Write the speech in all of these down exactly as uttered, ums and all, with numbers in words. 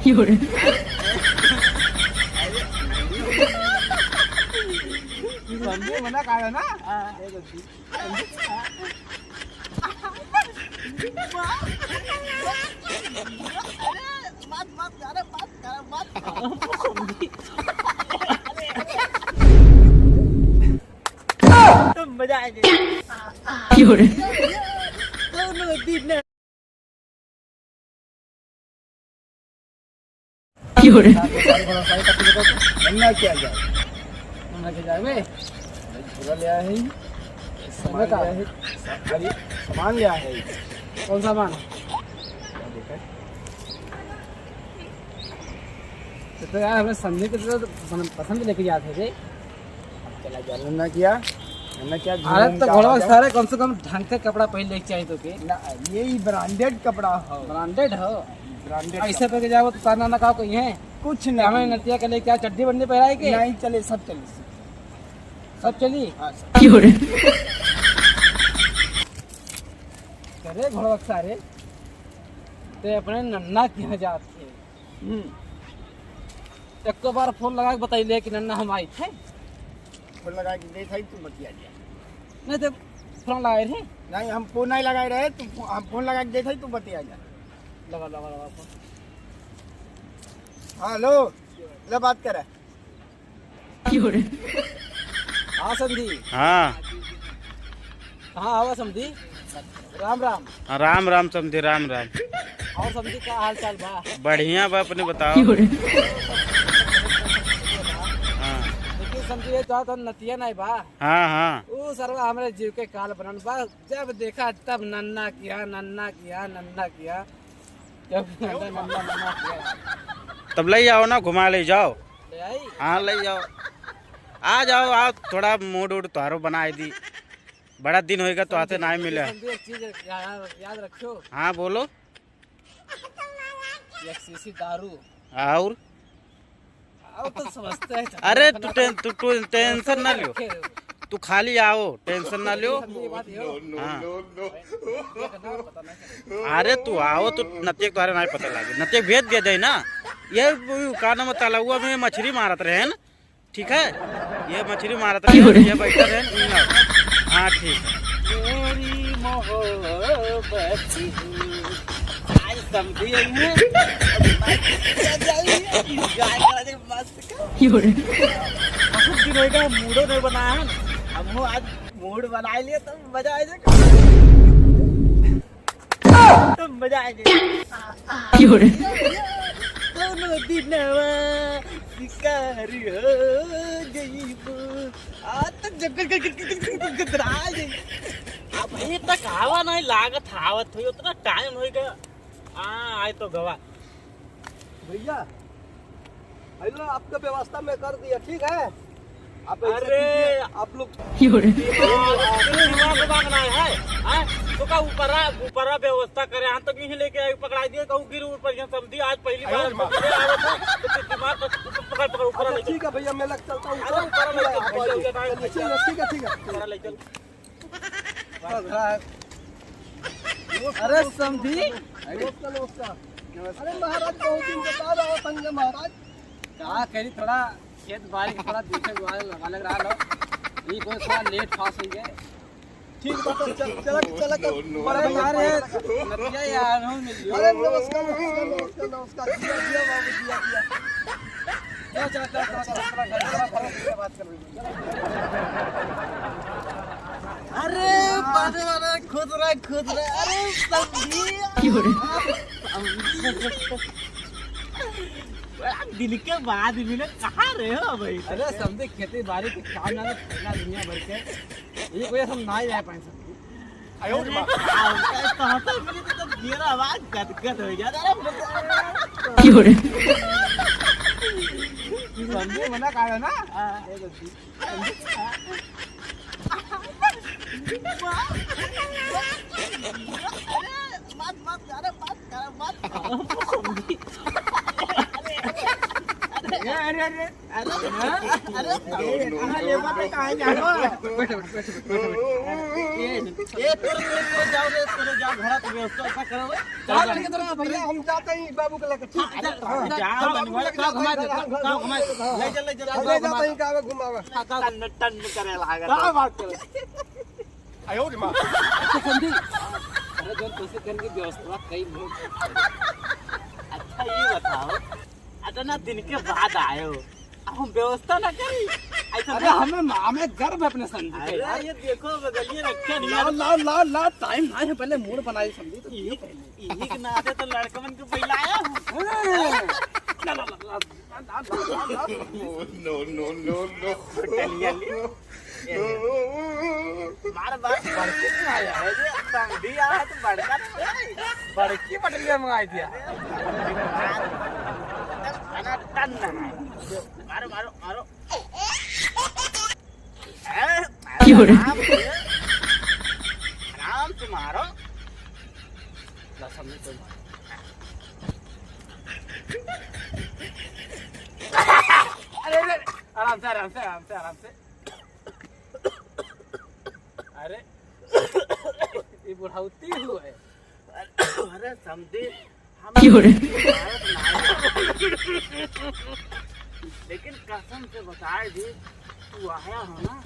योरे। समझे मना काहे ना? हाँ। तो मजा आ गया। योरे। दोनों दिन योरे। नन्ना क्या जाए? नन्ना क्या जाए बे? पूरा ले आए हैं। सामान ले आए हैं। अरे, सामान ले आए हैं। कौन सामान? तो, तो यार, हमें समधी के तो पसंद, पसंद लेके जाते थे। अब चला जा, नन्ना किया, नन्ना किया, अरे घूम तो के घोड़वा आ जाओ। सारे कम से कम ढंग के कपड़ा पहन लेके चाहिए तो के। ना, ये ही branded कपड़ा हो। Branded हो? Branded ऐसे कपड़ा। पहन के जाओ तो ताना ना का कोई है? कुछ नहीं। हमें नतिया के लेके आ, चड्डी बंडी पहराए के? नहीं चले, सब चले, सब। सब चली? हाँ, सब। क्यों रे? अरे घोड़वा सारे, ते अपने नन्ना के यहाँ जात थे। हम्म। एको बार फोन लगा के बताई ले कि नन्ना हम आई थे। फोन लगा के दे थाई, तू बतिया जा। नहीं तो फोन लगाए रहे। नहीं, हम फोन नहीं लगाए रहे, तू फो-, हम फोन लगा के दे थाई, तू बतिया जा। लगा, लगा, लगा फोन। हाँ, हेलो, ले बात करे। क्यों रे? हाँ, समधी। हाँ। कहाँ आवा समधी? राम राम। हाँ, राम राम समधी, राम राम। और समधी का हाल चाल बा? बढ़िया बा, अपने बताओ। क्यों रे? हाँ। लेकिन समधी ये तो, तो नतिया नहीं बा। हाँ, हाँ। ऊ सरवा हमरे जीव के काल बनन बा, जब देखा तब नन्ना किया, नन्ना किया, नन्ना किया। जब नन्ना, नन्ना, नन्ना किया। तब ले जाओ ना, घुमा ले जाओ। ले आई? हाँ, ले जाओ। आ जाओ, आओ, थोड़ा mood वूड तोहरो बनाए दी। बड़ा दिन होएगा तो आते ना मिले। समधी, एक चीज याद, याद रखियो। हाँ, बोलो। एक शीशी दारू। और? और तो समझते हैं। अरे, तू टें-, तू, तू tension ना लियो। रखे। तू खाली आओ, tension ना लियो। समधी, ये बात यो। हाँ। अरे, तू आओ, तू नतिया के तोहरे नहीं पता लागे। नतिया के भेज दिया जाए ना। ये वो का नाम, तलउआ में मछरी मारत रहे हैं ना। ठीक है, ये मछरी मारत रहे, क्यों रे? ये बैठा रहे, इहाँ। हाँ, ठीक है। मेरी मोहब्बत आज समधी आई है। Enjoy करा जाए मस्त का। क्यों रे? बहुत दिन होएगा, mood ओ नहीं बनाया है। हम आज mood बना लिए तो मजा आ जाएगा। तो मजा आ जाए। क्यों रे? दोनों दिनवा शिकार हो गई वो। आ तो जब गदरा जाए। अबहीं तक आवा नहीं लागत, आवत होई, उतना time होई गया। हाँ, आए तो गवा। भैया, हेलो, आपका व्यवस्था मैं कर दिया, ठीक है? आप ऐसे अरे, कीजिए, आप लोग क्यों रे? दिमाग, दिमाग उमाग ना है, हैं? तो का ऊपरा, ऊपरा व्यवस्था करे, हम तो कहीं लेके आए, पकड़ा दिए, कहूँ गिर ऊपर, यहाँ समधी आज पहली बार अरे, ऊपर आवत है, तो फिर दिमाग पकड़, पकड़, ऊपर अच्छा, ले चल। ठीक है भैया, मैं लग चलता हूँ अरे, ऊपर। ऊपर ले चल, आप आइए, भैया, ठीक है, ठीक है। ऊपर ले चल। अरे समधी। नमस्कार, नमस्कार। अरे महाराज, बहुत दिन के बाद आओ संग महाराज। का करी, थोड़ा खेत बाड़ी के थोड़ा देखे दुआरे लगा लग रहा लो। ये कोई थोड़ा late fast हो गए। ठीक बा, तो चल, चल, चल, चल। अरे यार, ये नतिया यार, हम मिल गए। अरे नमस्कार, नमस्कार, नमस्कार, नमस्कार। जिया, जिया बाबू, जिया, जिया। जा, जा, जा, जा, जा, अपना घर, अपना घर, अपना बात कर रही हूँ। अरे, बाजे वाला, खुश रह, खुश रह। अरे, समधी। क्यों रे? बड़ा दिन के बाद मिले, कहाँ रहे हो भाई? अरे, समधी खेती बाड़ी के काम ना, फैला दुनिया भर के। ये कोई हम ना ही रह पाए समधी। आयो रे बाप। अरे, कहाँ से मिले तो तब जीरा आवाज गदगद हो गया। अरे, क्यों रे? समधी मना काहे ना? हाँ। अरे, अरे, अरे, अरे, अरे, अरे, कहाँ ले बात है, कहाँ जाओ? बैठो, बैठो, बैठो, बैठो। ये, ये तोरे, तोरे, तोरे जाओ रे, तोरे जाओ, घर पे व्यवस्था ऐसा करो रे। चल, चल, चल, भैया, हम जाते हैं बाबू को लेकर। हाँ, जा, जा, जा, जा, बाबू को लेकर जाओ, घुमा दे, जाओ, जाओ, घुमा दे। हाँ, ले चल, ले चल, ले जाओ, जाते हैं, कहाँ घूमावे? हाँ, टन, टन करे लागत। क्या बात करे? आयो रे माँ। अच्छा, संदीप, अरे, जो तोसे करके व्यवस्था कई लोग। अच्छा, ये बताओ, इतना दिन के बाद आए हो, अब हम व्यवस्था ना करी? ऐसा अरे, नहीं। हमें, हमें गर्व है अपने संदीप पे, अरे, यार। ये देखो, बगलिए रखे नहीं ला, है। ला, ला, ला, time ना है, पहले mood बनाई संदीप, तो यही, यही के नाते तो लड़कमन को पहला आया हूँ। हाँ। ला, ला, ला, ला। No, no, no, no। चलिए, ले। मार, मार, बड़की नहीं आया है, ये समधी आया है तो बड़का नहीं है। बड़की बटलिया मंगाई दिया। अरे, खाना टन है। मारो, मारो, मारो। ए, क्यों रे? आराम से, आराम से मारो। ला, समधी तो मारो। अरे, अरे, आराम से, आराम से, आराम से, आराम से। अरे, ये बुढ़ौती हुआ है। अरे, समधी, हम क्यों रे? भारत ना आए। लेकिन कसम से बताए दी, तू आया हो ना,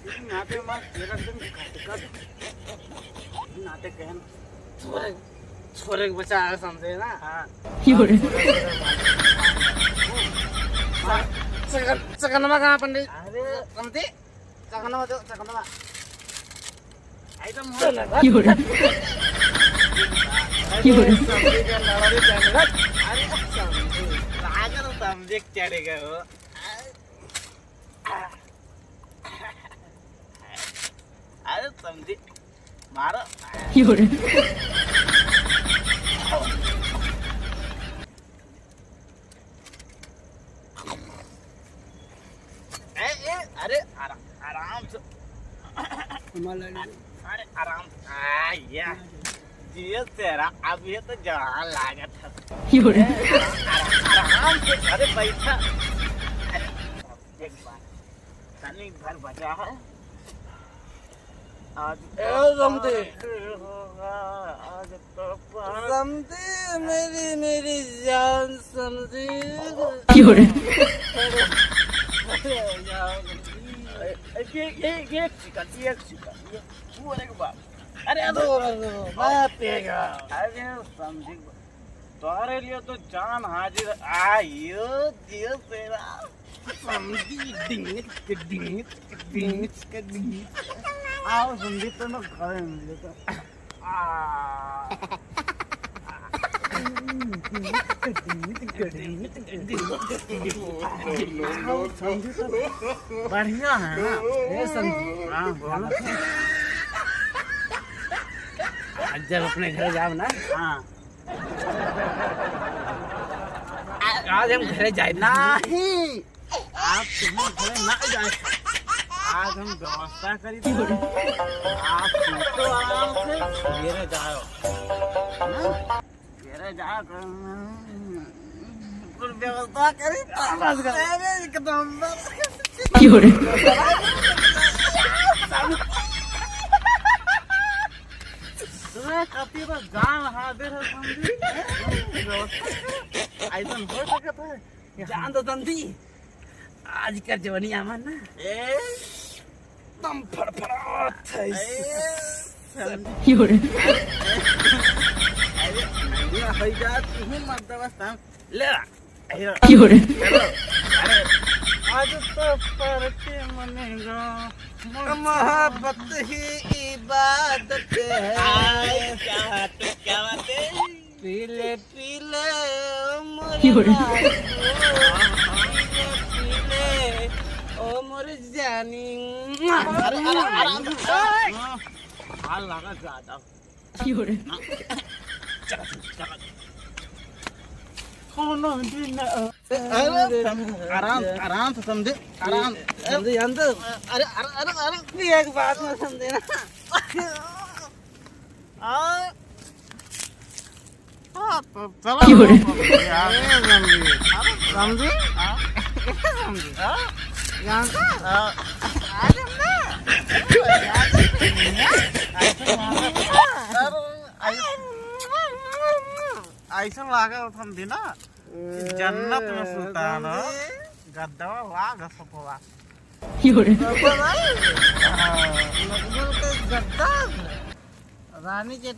इसी नाते हमारा तेरा दिन खटका था। इसी नाते कहन, छोरे, छोरे के बच्चा है, समधी ना? हाँ। क्यों रे? चकन-, चकनमा कहाँ पंडित? अरे, समधी? चकनमा दो, चकनमा। एकदम क्यों रे? क्यों रे? अरे, समधी का लड़ा भी जाने लग। अरे, समधी, लागत समधी के चढ़ गए हो। अरे, समधी, मारो। क्यों रे? ए, ए, अरे, आरा-, आराम से। हमारा ले ले। अरे, आराम से। आ, या। जियो तेरा, अब ये तो जवान लागत है। क्यों रे? ए, आराम, आराम, आराम से, अरे, बैठा। अरे, एक बार, तनी भर बचा है। आज ए, समधी। आज तो पर- समधी, मेरी, मेरी जान समधी। क्यों रे? अरे, अरे, यार, समधी। ए, ए, ये, ये एक second, ये एक second, ये, तू अरे के बाप। अरे, अरे, दो, दो, दो, मैं पिएगा। अरे, समधी, तुम्हारे लिए तो जान हाजिर। आइयो, जियो तेरा। समधी डिंग, डिंग, डिंग, डिंग। आओ समधी, तो मैं घर में लेता। आ। आओ समधी, तो बढ़िया है ना? ए समधी। हाँ, बोलो। आज जब अपने घर जाओ ना, हाँ। आज हम घरे जाए। नहीं, आप तुम्हें घरे ना जाए। आज हम व्यवस्था करी थी। आप सुतो आराम से, घरे जाओ। हाँ? घरे जाओ, कुल व्यवस्था करी, बस करो। अरे, एकदम बस। क्यों रे? तुम्हें कति बस जान हाजिर है, समधी। ऐसन हो सकत है? जान दो समधी, आज का जवानी आवा ना, ए? एकदम फड़फड़ात है। ए, समधी। क्यों रे? अरे, भैया, है जा, तू मत दबस, हम ले आ। क्यों रे? चलो। अरे, आज तो पार्टी मनेगा, मोहब्बत ही इबादत है। आय, क्या बात है, क्या बात है? पीले, पीले, ओ मोर क्यों रे? बाबू, पीले, पीले, ओ मोर जानी। अरे, अरे, अरे, अरे, हाल लगा ज्यादा। क्यों रे? चलो, चलो। कोनो दिन, अरे, आराम, आराम से समधी, आराम। समधी, अंदर। अरे, अरे, अरे, अरे, एक बात में समधी ना। आ, आ, तो चलो। क्यों रे? समधी, आ, समधी। अरे, समधी। आ? कैसे समझे? हाँ? जानता? हाँ। आ जाओ ना। अरे, ऐसे, ऐसे लागा समझी ना, जन्नत में सुता ना, गद्दवा लाग सपवा। रानी के